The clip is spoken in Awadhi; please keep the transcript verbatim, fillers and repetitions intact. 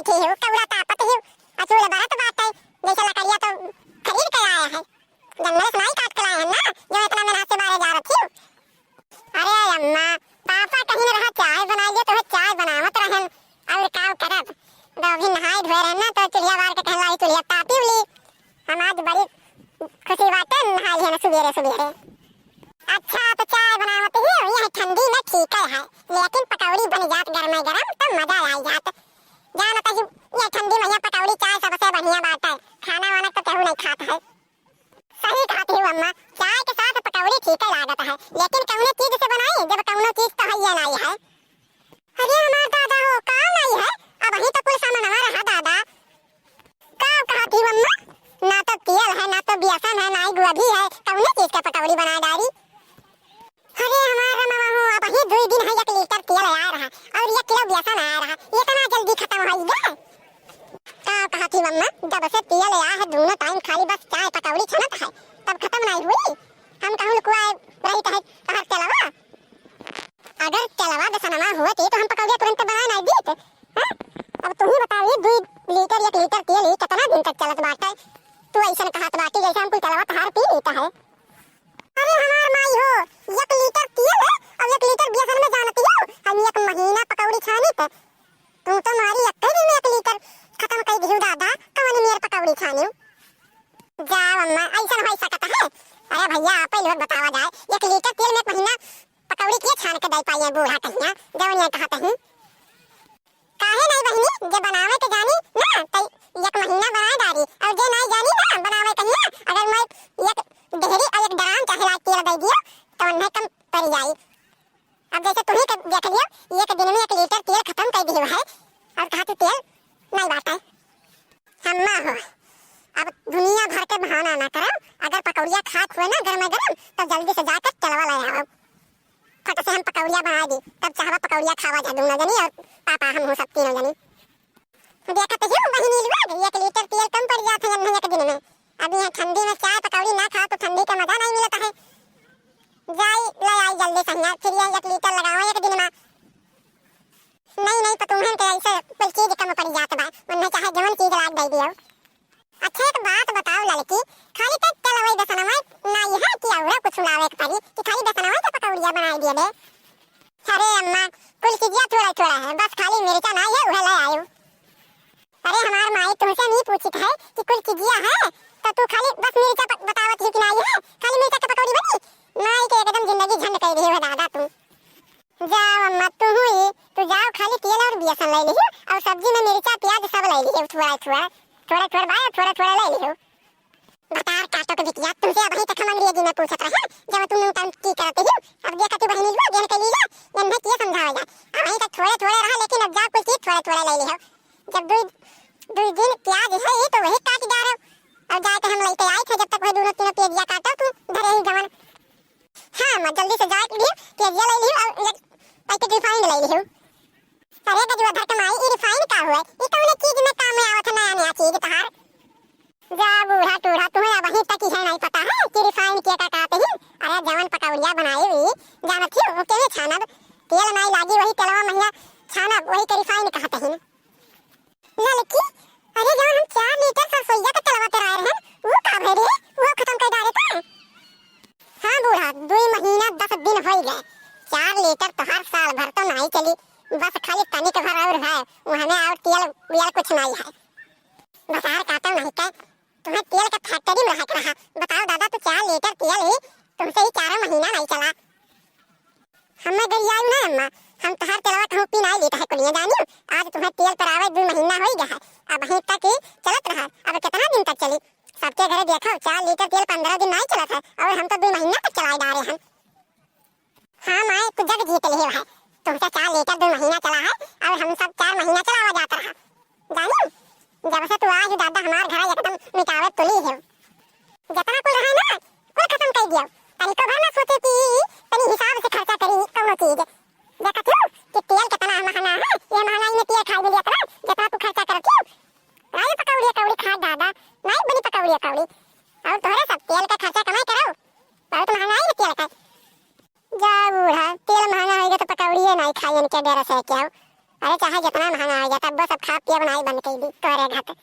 बैठे हो, कौड़ा तापत हो, अचूल बरत बाटे, जैसे लकड़िया तो खरीद के आए हैं, जंगल से नाई काट के लाए हैं ना, जो इतना मेहनत से बारे जा रखी हो। अरे अम्मा, पापा कहीं न रहा, चाय बनाइए तो चाय बनावत रहन, और का करब, तो अभी नहाए धोए रहन ना, तो चुल्हिया बार के कहला, "ई चुल्हिया तापी उली।" हम आज बड़ी खुशी बाटे, नहाई है ना सुबेरे सुबेरे। अच्छा, तो चाय बनावत ही, यह ठंडी में ठीक है, लेकिन पकौड़ी बन जात गरमे गरम, तो मजा आई जात। जानत ही, ये ठंडी में ये पकौड़ी चाय सबसे बढ़िया बात है, खाना वाना तो केहू नहीं खात है। सही कहत ही अम्मा, चाय के साथ पकौड़ी ठीक है लागत है, लेकिन कौने चीज से बनाई, जब कौनो चीज तो है ये नहीं है। अरे हमार दादा हो, का नहीं है? अबहीं तो कुल सामानवा रहा दादा। का कहत ही अम्मा? ना तो तेल है, ना तो बेसन है, ना ही गोभी है, कौने चीज के पकौड़ी बना डारी? अरे हमार रमवा हो, अबहीं दुई दिन है एक लीटर तेल आया रहा और एक किलो बेसन आया रहा, इतना जल्दी खत्म होई गए? का कहत ही अम्मा, जब से तेल आया है दोनों टाइम खाली बस चाय पकौड़ी छनत है, तब खत्म नहीं हुई। हम कहूँ लुकुआ रही तो है तोहर तेलवा। अगर तेलवा बेसनवा होती तो हम पकौड़िया तुरंत बना नहीं दीत, हैं? अब तू ही बताओ, ये दुई लीटर, एक लीटर तेल ही कितना दिन तक चलत बाटे? तू ऐसन कहत बाटी जैसे हम कुल तेलवा तहार पी लेता है। अरे हमार माई हो, एक लीटर तेल है और एक लीटर बेसन में जानती हो, हम एक महीना पकौड़ी छानी थे। तू तो मारी एक ही दिन में एक लीटर खत्म कर दियो दादा, कौन मेर पकौड़ी छानी? जाओ अम्मा, ऐसन हो सकता है? अरे भैया, आप ही लोग बतावा जाए, एक लीटर तेल में एक महीना पकौड़ी के छान के दे पाइए बूढ़ा कहिया, जवन ये कहत ही। काहे नहीं बहिनी, जे बनावे के जानी ना, त एक महीना बनाए डारी, और जे नहीं जानी ना बनावे कहिया, अगर मैं एक डेहरी और एक ड्राम चाहे लाइट तेल दे दियो, तो उन्हें कम पड़ जाई। अब जैसे तुम्ही के देख लियो, एक दिन में एक लीटर तेल खत्म कर दियो है, और कहा तू तेल नहीं बाटे। अम्मा हो, अब दुनिया भर के बहाना ना करो, अगर पकौड़िया खात हुए ना गरम गरम, तो जल्दी से जाकर तेलवा ले आओ। फट से हम पकौड़िया बना दी, तब चाहवा पकौड़िया खावा जा दोनों जनी और पापा हम हो सब तीनों जनी। देखत ही बहिनी लोग, एक लीटर तेल कम पड़ जात है जन्ने एक दिन में। अब यहाँ ठंडी में चाय पकौड़ी ना खाओ तो ठंडी का मजा नहीं मिलता है। जाई ले आई जल्दी सहिया, फिर ये एक लीटर लगाओ एक दिन में। नहीं नहीं, तो तुम्हें के ऐसे कुल चीज कम पड़ जात बा, उन्हें चाहे जवन चीज लाग दे दियो। अच्छा, एक बात बताओ ललकी, खाली तो तेलवई बेसनवा ना ये है कि औरो कुछ लावे के पड़ी कि खाली बेसनवा के पकौड़िया बनाई दिए दे? अरे अम्मा, कुल चीजिया थोड़ा थोड़ा है, बस खाली मिर्चा ना है, उहे ले आयो। अरे हमार माई तुमसे नहीं पूछित है कि कुल चीजिया है, तो तू खाली बस मिर्चा प-, बतावत ही कि ना ये है, खाली मिर्चा के पकौड़ी बनी? माई के एकदम जिंदगी झंड कर दी है दादा तू। जाओ अम्मा, तू ही, तू जाओ, खाली तेल और बेसन ले लियो और सब्जी में मिर्चा, प्याज सब ले लियो, थोड़ा, थोड़ा, थोड़ा, थोड़ा भाई, थोड़ा, थोड़ा ले लियो। बतार काटो के बिटिया, तुमसे अबही तक हम अंग्रेजी में पूछत रहे, जब तुम नूतन की करते हो, अब देखा तू बहनी लो, जेन के लीला, एन्हे के समझावे जा। अबही तक थोड़े, थोड़े रहा, लेकिन अब जाओ कुल चीज थोड़े, थोड़े ले लियो। जब दुई, दुई दिन प्याज है, ये तो वही काट डारो, और जाए तो हम लेके आई थे, जब तक वह दोनों तीनों प्याजिया काटो, तू धरे ही गवन। हाँ, अम्मा, जल्दी से जाए के लिए तेजिया ले लियो और एक पैकेट रिफाइन ले लियो। अरे गजुआ धर के माई, ई रिफाइन का हुआ? ई कौने चीज में काम में आवत है नया नया चीज तहार? जा बूढ़ा टूढ़ा, तुम्हें अबही तक यह नहीं पता है कि रिफाइन के का कहते हैं? अरे जवन पकौड़िया बनाई हुई, जानत ही वो केने छानब? तेल नहीं लागी, वही तेलवा महिया छानब, वही के रिफाइन कहते हैं। ललकी, अरे जवन हम चार लीटर सरसोईया के तेलवा पेराए रहन, वो का भय रे? वो खत्म कर डारे का? हाँ बूढ़ा, दुई महीना दस दिन होई गए। चार लीटर तो हर साल भर तो नहीं चली, बस खाली तनिक भर और है, वो हमें और तेल वेल कुछ नहीं है। बतार काटो नहीं के, तुम्हें तेल का फैक्ट्री में रहे के रहा। बताओ दादा, तू चार लीटर तेल ही तुमसे ही चारों महीना नहीं चला। हमें गरियाई ना अम्मा, हम तोहार तेलवा कहूँ पी नाई लेत है कुलिया जानी। आज तुम्हें तेल पेरावे दू महीना होई गया है, अबही तक ही चलत रहा, अब कितना दिन तक चली? सबके घरे देखो, चार लीटर तेल पन्द्रह दिन नाई चलत है और हम तो दू महीना तक चलाई डारे हैं। हाँ माए, तू जग जीत लिहे है, तुमसे चार लीटर दू महीना चला है और हम सब चार महीना चलावा जात रहा। जानी, जब से तू आई दादा हमार घर एकदम मिटावे तुली है। जितना कुल रहा ना, कुल खत्म कर दियो। तनिको भर ना सोचे कि तनी हिसाब से खर्चा करी कौनो चीज। देखत हो कि तेल कितना महंगा है, ये महंगाई में तेल खाए मिलिया करा, जितना तू खर्चा करत हो। नाई पकौड़ी कौड़ी खा दादा, नाई बनी पकौड़ी कौड़ी। और तोहरे सब तेल का खर्चा कमाई करो, बहुत महंगाई है तेल का। जा बूढ़ा, तेल महंगा होइगा तो पकौड़िए नाई खाई इनके डेरा से क्या। अरे चाहे जितना महंगा हो जाए, तब वो सब खाब पियब नाहीं बंद कइ दी तोरे घर।